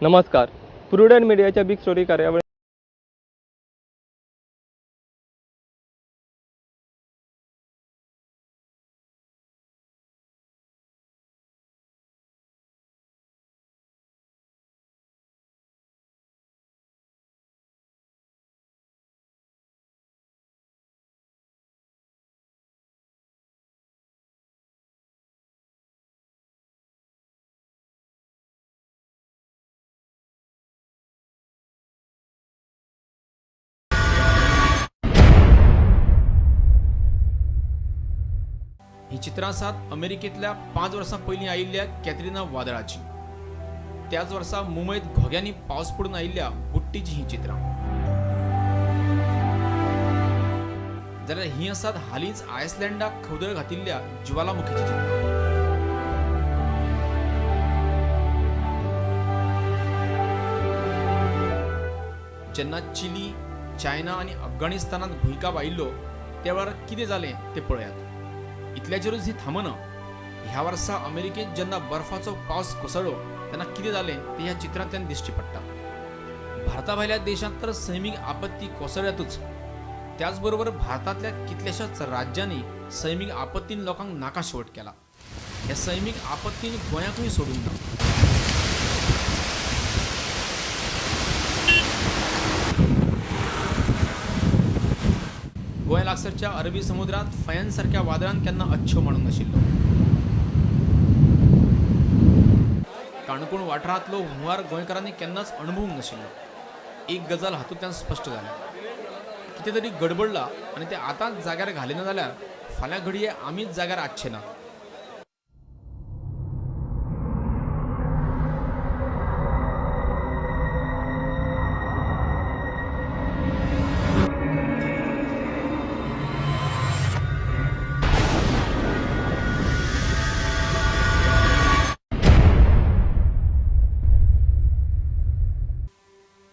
नमस्कार, प्रुडंट मिडियाच्या big story कार्यावळी ही चित्रां आसात अमेरिकेंतल्या 5 वर्सां पयलीं आयिल्ल्या कॅथरिना वादळाची. त्याच वर्सा मुंबयत घोग्यांनी पावस पडून आयिल्ल्या बुट्टीची ही चित्रां. जाल्यार ही आसात हालींच आयसलँडाक खवदळ घातिल्ल्या ज्वालामुखीची चित्रां. जेन्ना चिली, चायना आनी अफगाणिस्तानांत भुंयकांप आयिल्लो त्या वेळार कितें जालें तें पळयात. इतल्याचेरूच ही थांबना. ह्या वर्सा अमेरिकेंत जेन्ना बर्फाचो पावस कोसळ्ळो तेन्ना कितें जालें तें ह्या चित्रांतल्यान दिश्टी पडटा. भारता भायल्या देशांत तर सैमीक आपत्ती कोसळ्यातूच, त्याचबरोबर भारतांतल्या कितल्याशाच राज्यांनी सैमीक आपत्तीन लोकांक नाका शेवट केला. ह्या सैमीक आपत्तीन गोंयाकूय सोडूंक ना. गोंय लागसरच्या अरबी समुद्रांत फयन सारक्या वादळान केन्ना अच्छेव मांडूंक नाशिल्लो. काणकोण वाठारांतलो हुंवार गोंयकारांनी केन्नाच अणभवूंक नाशिल्लो. एक गजाल हातूंतल्यान स्पश्ट जाल्या, कितें तरी गडबडला आनी तें आतांच जाग्यार घालिना जाल्यार फाल्यां घडये आमीच जाग्यार आसचे ना.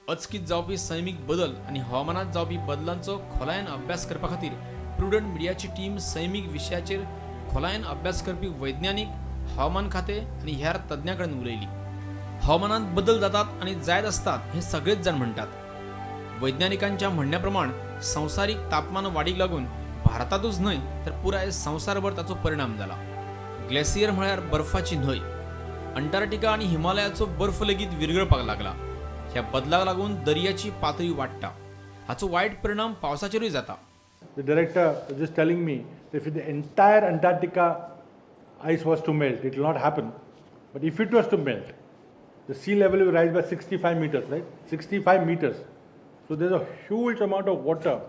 अचकीत जावपी सैमीक बदल आनी हवामानात जावपी बदलांचो खोलायेन अभ्यास करपा खातीर प्रुडंट मिडियाची टीम सैमीक विशयाचेर खोलायेन अभ्यास करपी वैज्ञानीक, हवामान खातें आनी हेर तज्ञां कडेन उलयली. हवामानात बदल जातात आनी जायत आसतात हें सगळेच जाण म्हणटात. वैज्ञानिकांच्या म्हणण्या प्रमाण संवसारीक तापमान वाडीक लागून भारतांतूच न्हय तर पुराय संवसारभर ताचो परिणाम जाला. ग्लेसियर म्हळ्यार बर्फाची न्हंय. अंटार्क्टिका आनी हिमालयाचो बर्फ लेगीत विरगळपाक लागला. ह्या बदलाक लागून दर्याची पातळी वाडटा. हाचो वायट परिणाम पावसाचेरूय जाता. The director was just telling me that if the entire Antarctica ice was to melt, it will not happen. But if it was to melt, the sea level will rise by 65 meters, right? 65 meters. So there's a huge amount of water,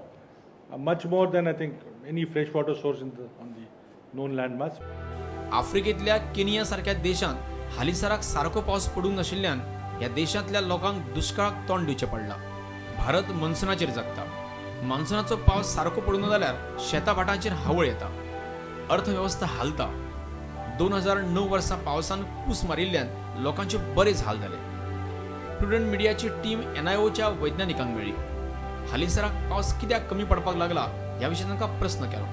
much more than I think any freshwater source in the on the known landmass. आफ्रिकेंतल्या Kenya सारक्या देशांत हालींसराक सारको पावस पडूंक नाशिल्ल्यान ह्या देशांतल्या लोकांक दुश्काळाक तोंड दिवचें पडलां. भारत मॉन्सुनाचेर जगता. मॉन्सुनाचो पावस सारको पडूना जाल्यार शेतां भाटांचेर हावळ येता, अर्थवेवस्था हालता. 2009 वर्सा पावसान कूस मारिल्ल्यान लोकांचे बरेच हाल जाले. प्रुडंट मिडियाची टीम एनआयओच्या वैज्ञानिकांक मेळ्ळी. हालींसराक पावस कित्याक कमी पडपाक लागला ह्या विशीं तांकां प्रस्न केलो.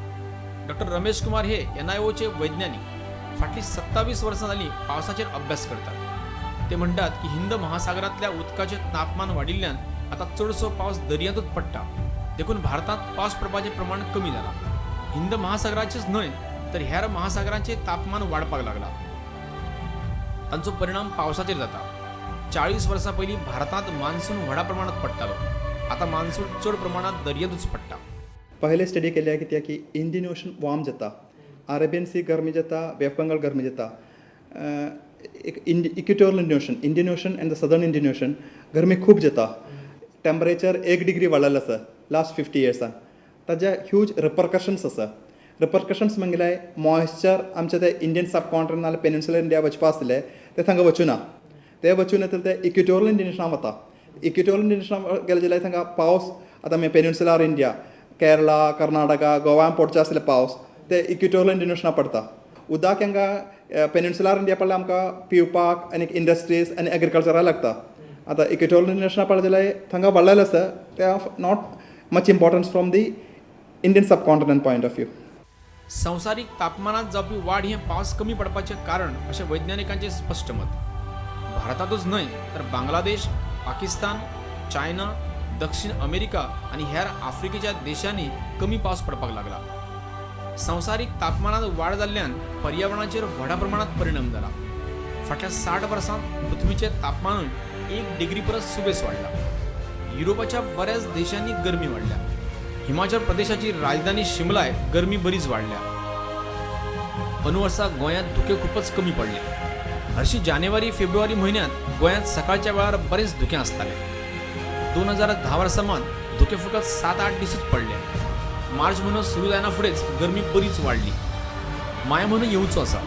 डॉक्टर रमेश कुमार हे एनआयओचे वैज्ञानीक फाटलीं 27 वर्सां जालीं पावसाचेर अभ्यास करतात. ते म्हणटात की हिंद महासागरांतल्या उदकाचें तापमान वाडिल्ल्यान आतां चडसो पावस दर्यांतूच पडटा, देखून भारतांत पावस पडपाचें प्रमाण कमी जालां. हिंद महासागराचेच न्हय तर हेर महासागरांचें तापमान वाडपाक लागलां. तांचो परिणाम पावसाचेर जाता. 40 वर्सां पयलीं भारतांत मान्सून व्हडा प्रमाणांत पडटालो, आतां मान्सून चड प्रमाणांत दर्यांतूच पडटा. पहिले स्टडी केल्या कित्याक की इंडियन ओशन वॉर्म जाता, अरेबियन सी गरमी जाता, बे ऑफ बंगाल गरमी जाता. Equatorial Indian Ocean, Indian Ocean and the southern Indian Ocean गरमी खूब जाता. टेम्परेचर 1 डिग्री वाडलेलें आसा लास्ट 50 इयर्सान. ताजे ह्यूज रिपरकशन्स आसा. रिपरकशन्स म्हणल्यार मॉयश्चर आमचे ते इंडियन सब कॉन्टिनेंट नाल्यार पेनिन्सुलर इंडिया वचपा आसले ते थांगा वचूना. ते वचून येतले ते इक्वेटोरियल इंडियन ओशनाक वता. इक्वेटोरियल इंडियन ओशनाक गेले जाल्यार थांगा पावस आतां आमी पेनिन्सुलर इंडिया, केरळा, कर्नाटका, गोवान पडचे आसले पावस ते इक्वेटोरियल इंडियन ओशनाक पडटा. उदक हांगा पेनिन्सुलर इंडिया पडल्यार आमकां पिवपाक आनी इंडस्ट्रीज आनी एग्रीकल्चराक लागता. आतां इक्वेटोरियल इंडियन ओशनाक पडलें जाल्यार थांगा व्हडलेलें आसा ते of not much importance from the Indian subcontinent point of view. संवसारीक तापमानात जावपी वाड हें पावस कमी पडपाचें कारण अशें वैज्ञानिकांचें स्पश्ट मत. भारतांतूच न्हय तर बांगलादेश, पाकिस्तान, चायना, दक्षिण अमेरिका आनी हेर आफ्रिकेच्या देशांनी कमी पावस पडपाक लागला. संवसारीक तापमानांत वाड जाल्ल्यान पर्यावरणाचेर व्हडा प्रमाणांत परिणाम जाला. फाटल्या 60 वर्सांत पृथ्वीचें तापमानूय 1 डिग्री परस सुबेस वाडला. युरोपाच्या बऱ्याच देशांनी गरमी वाडल्या. हिमाचल प्रदेशाची राजधानी शिमलाय गरमी बरीच वाडल्या. अंदू वर्सा गोंयांत धुकें खूपच कमी पडलें. हरशीं जानेवारी फेब्रुवारी म्हयन्यांत गोंयांत सकाळच्या वेळार बरेंच धुकें आसतालें. 2010 वर्सा मात धुकें फकत 7-8 दिसूच पडले. मार्च म्हयनो सुरू जायना फुडेंच गरमी बरीच वाडली. माय म्हयनो येवचो आसा.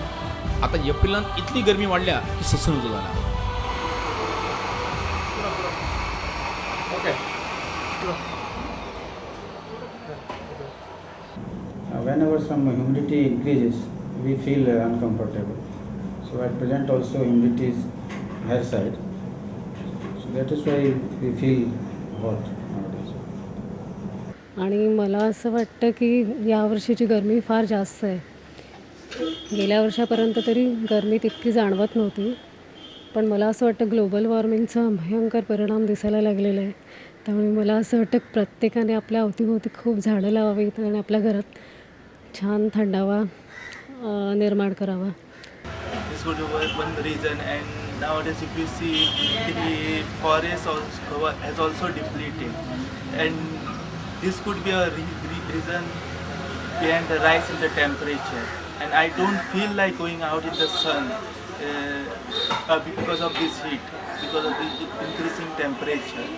आतां एप्रिलांत इतली गरमी वाडल्या की सोंसूं नजो जाला. Whenever some humidity increases, we feel uncomfortable. So at present also humidity is higher side. So that is why we feel hot nowadays. आणि मला असं वाटतं की यावर्षीची गरमी फार जास्त आहे. गेल्या वर्षापर्यंत तरी गरमी तितकी जाणवत नव्हती, पण मला असं वाटतं ग्लोबल वॉर्मिंगचा भयंकर परिणाम दिसायला लागलेला आहे. त्यामुळे मला असं वाटतं प्रत्येकाने आपल्या अवतीभोवती खूप झाडं लावावीत आणि आपल्या घरात छान थंडावा निर्माण करावा. This could be one reason, and nowadays if you see the forest also has also depleted, and this could be a reason behind the rise in the temperature. And I don't feel like going out in the sun because of this heat, because of the increasing temperature.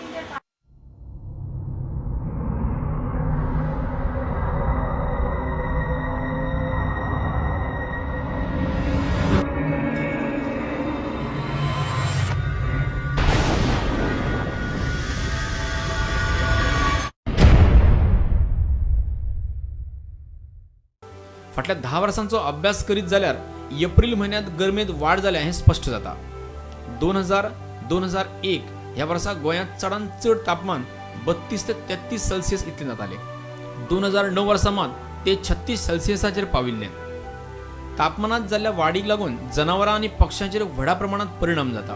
फाटल्या 10 वर्सांचो अभ्यास करीत जाल्यार एप्रिल म्हयन्यांत गरमेंत वाड जाल्या हें स्पश्ट जाता. 2000, 2001 ह्या वर्सा गोंयांत चडांत चड तापमान 32 ते 33 सेल्सियस इतलें जातालें. 2009 वर्सा मात ते 36 सेल्सियसाचेर पाविल्लें. तापमानांत जाल्ल्या वाडीक लागून जनावरां आनी पक्ष्यांचेर व्हडा प्रमाणांत परिणाम जाता.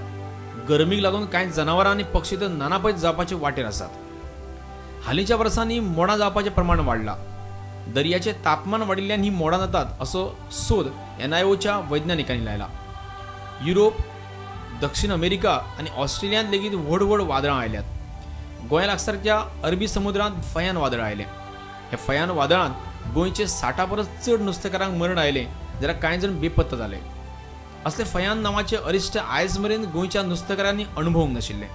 गरमीक लागून कांय जनावरां आनी पक्षी तर नानापैत जावपाचे वाटेर आसात. हालींच्या वर्सांनी मोडां जावपाचें प्रमाण वाडलां. दर्याचें तापमान वाडिल्ल्यान ही मोडां जातात असो सोद एनआयओच्या वैज्ञानिकांनी लायला. युरोप, दक्षिण अमेरिका आनी ऑस्ट्रेलियांत लेगीत व्हड व्हड वादळां आयल्यात. गोंया लागसारच्या अरबी समुद्रांत फयान वादळ आयलें. ह्या फयान वादळांत गोंयचे 60 परस चड नुस्तेकारांक मरण आयलें जाल्यार कांय जाण बेपत्ता जाले. असले फयान नांवाचे अरिश्ट आयज मेरेन गोंयच्या नुस्तेकारांनी अणभवूंक नाशिल्लें.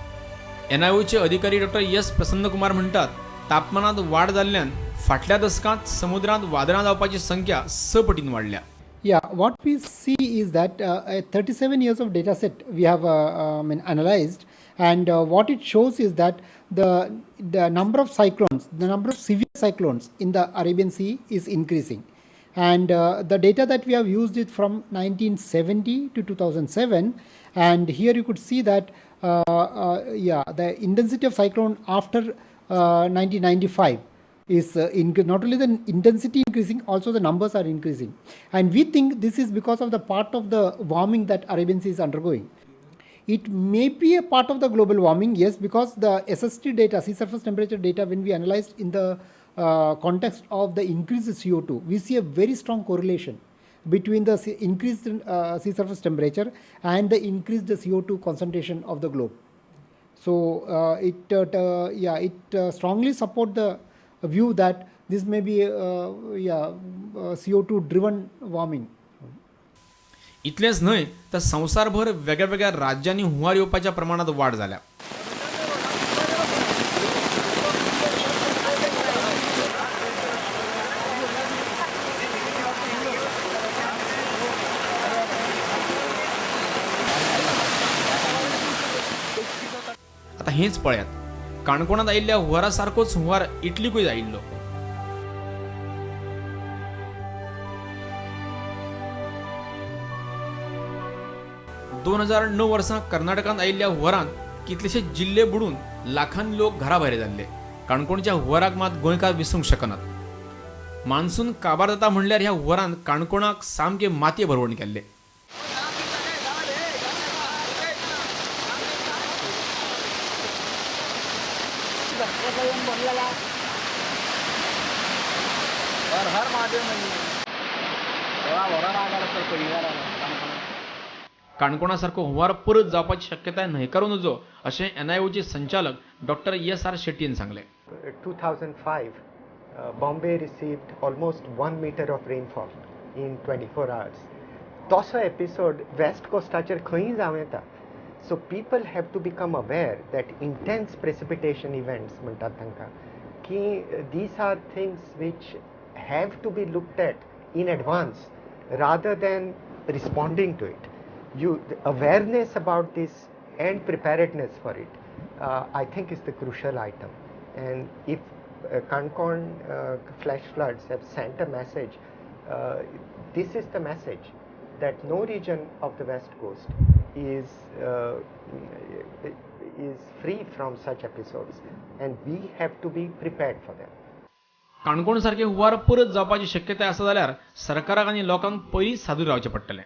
एनआयओचे अधिकारी डॉक्टर एस प्रसन्न कुमार म्हणटात, तापमानांत वाड जाल्ल्यान फाटल्या दसकांत समुद्रांत वादळां जावपाची संख्या 6 पटीन वाडल्या. Yeah, what we see is that 37 years of data set we have analyzed, and what it shows is that the number of cyclones, the number of severe cyclones in the Arabian Sea is increasing, and the data that we have used is from 1970 to 2007, and here you could see that the intensity of cyclone after 1995 is not only the intensity increasing, also the numbers are increasing. And we think this is because of the part of the warming that Arabian Sea is undergoing. It may be a part of the global warming, yes, because the SST data, sea surface temperature data, when we analyzed in the context of the increased CO2, we see a very strong correlation between the increased sea surface temperature and the increased CO2 concentration of the globe. So it strongly support the view that this may be CO2 driven warming. इतलेंच न्हय तर संवसारभर वेगळ्या वेगळ्या राज्यांनी हुंवार येवपाच्या प्रमाणांत वाड जाल्या. आतां हेंच पळयात, काणकोणांत आयिल्ल्या हुंवारा सारकोच हुंवार इटलीकूय आयिल्लो. दोन 2009 वर्सां कर्नाटकांत आयिल्ल्या हुंवारांत कितलेशे जिल्ले बुडून लाखांनी लोक घरा भायर जाल्ले. काणकोणच्या हुंवाराक मात गोंयकार विसरूंक शकनात. मान्सून काबार जाता म्हणल्यार ह्या हुंवारान काणकोणाक सामके मातये भरवण केल्ले. हॉस्पिटलला येऊन बोललेला. हर हर महादेव म्हणजे काणकोणासारखो हुंवार परत जावपाची शक्यताय न्हयकारूं नजो अशें एनआयओचे संचालक डॉक्टर एस आर शेट्टीन सांगलें. 2005 Bombay received almost 1 meter of rainfall in 24 hours. तसो एपिसोड वेस्ट कोस्टाचेर खंयी जावं येता. So people have to become aware that intense precipitation events म्हणटात तांकां, की these are things which have to be looked at in advance rather than responding to it. The awareness about this and preparedness for it, I think, is the crucial item. And if Canacona flash floods have sent a message, this is the message that no region of the West Coast is free from such episodes, and we have to be prepared for them. Canacona सारखे हुंवार परत जावपाची शक्यताय आसा जाल्यार सरकाराक आनी लोकांक पयलींच सादूर रावचें पडटलें.